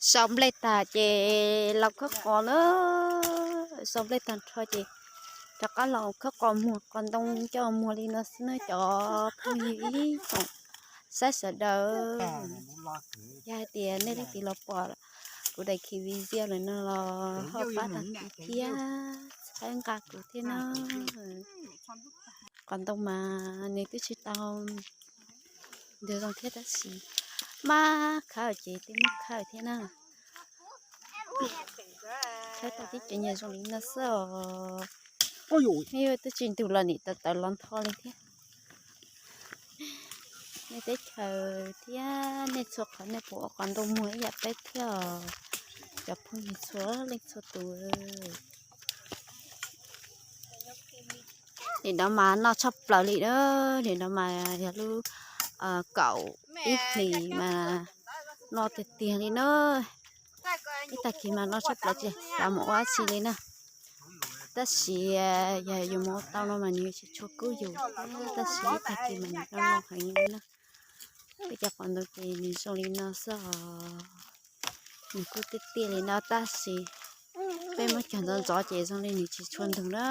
Sau nplej tag ces los khawb qos na, sau nplej tag nrho ces rov qab los khawb qos muag qos ntoo coj muag li no xwb na cov phooj ywg ib tsoom saib sawv daws. Yog hais tias nej leej twg los pom kuv daim video lawm no los ho pab tag kis thiab txhawb nqa kuv thiab na. Qos ntoo mas nws twb tsis tau ntws zoo thiab tab sis maj khawb ces twb muab khawb thiab na. Khawb tag tib co nyias zoo li no xwb os. Twb tsis ntws los nim tawv tawv los ntho li thiab. Nej teb chaws thiab nej txhua qhov nej puas ua qos ntoo muag ib yam peb thiab os, cov phooj ywg txhua leej txhua tus. Nim no mas noj tshaj plaws li na, nim no mas yog lub kaum ib hlis mas noj tiag tiag li na. Ib tag kis mas noj tshaj plaws tsis xav mus ua dab tsi li na. Tab sis yog yus mus ua tau no mas nws tsis tshua kub yus, tab sis ib tag kis mas nws noj noj heev li na. Peb cov qos ntoo ces nws zoo li no xwb os. Nws kuj tiaj tiaj li no tab sis peb muab cog ntxov ntxov ces zoo li nws tsis tshua ntug na.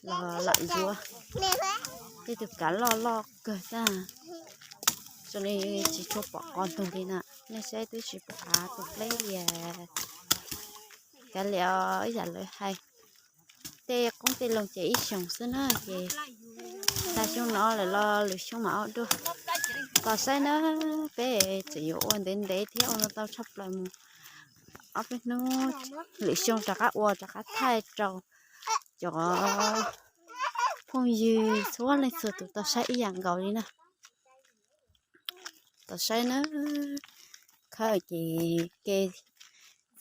Los lam yuav tej tus kav loj loj kawg tag, zoo li tsis tshua pom qos ntug li na. Nej saib twb tsis pom av tus pleb li. Kav liam ib yam lawv hais, tej qoob tej loo ces ib xyoos xwb na ces tag xyoo no lawm los lwm xyoo mam ua dua. Tos saib na, peb tseem yuav ua ntev ntev thiab ua tau tshaj plaws mus ob peb hnub, lwm xyoo rov qab ua rov qab thaij rau cov phooj ywg txhua leej txhua tus tau saib ib yam nkaus li na. Tos saib na, khawb ces kev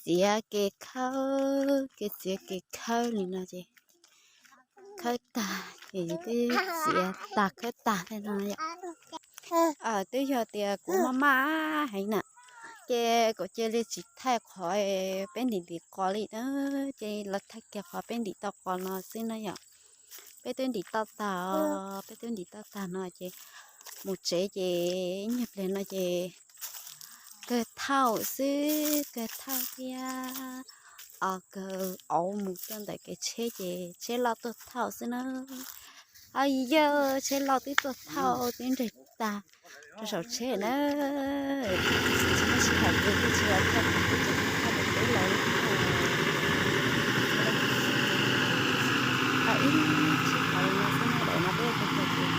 txiav kev khawb, kev txiav kev khawb li no ces khawb tag ces twb txiav tag khawb tag li no yom. Twb yog tias kuv maj maj heev na, ces kuv cia li tsis thaij qhov peb ntim ntim qos li na, ces los thaij kiag qhov peb ntim tau qos no xwb na yom. Peb twb ntim tau tag, peb twb ntim tau tag no ces mus tsev ces ib nyuag pliag no ces kawg thauj xwb, kawg thauj thiab, kawg auv mus tuaj ntawm kev tsheb ces tsheb loj tuaj thauj xwb na. Yog tsheb loj twb tuaj thauj twb nres tag rau saum tsheb na. Tsis muaj sij hawm ces twb tsis los thauj, twb tsis thauj pem teb lawm. Tau ib sij hawm li no xwb na, lawm no peb ua ke ces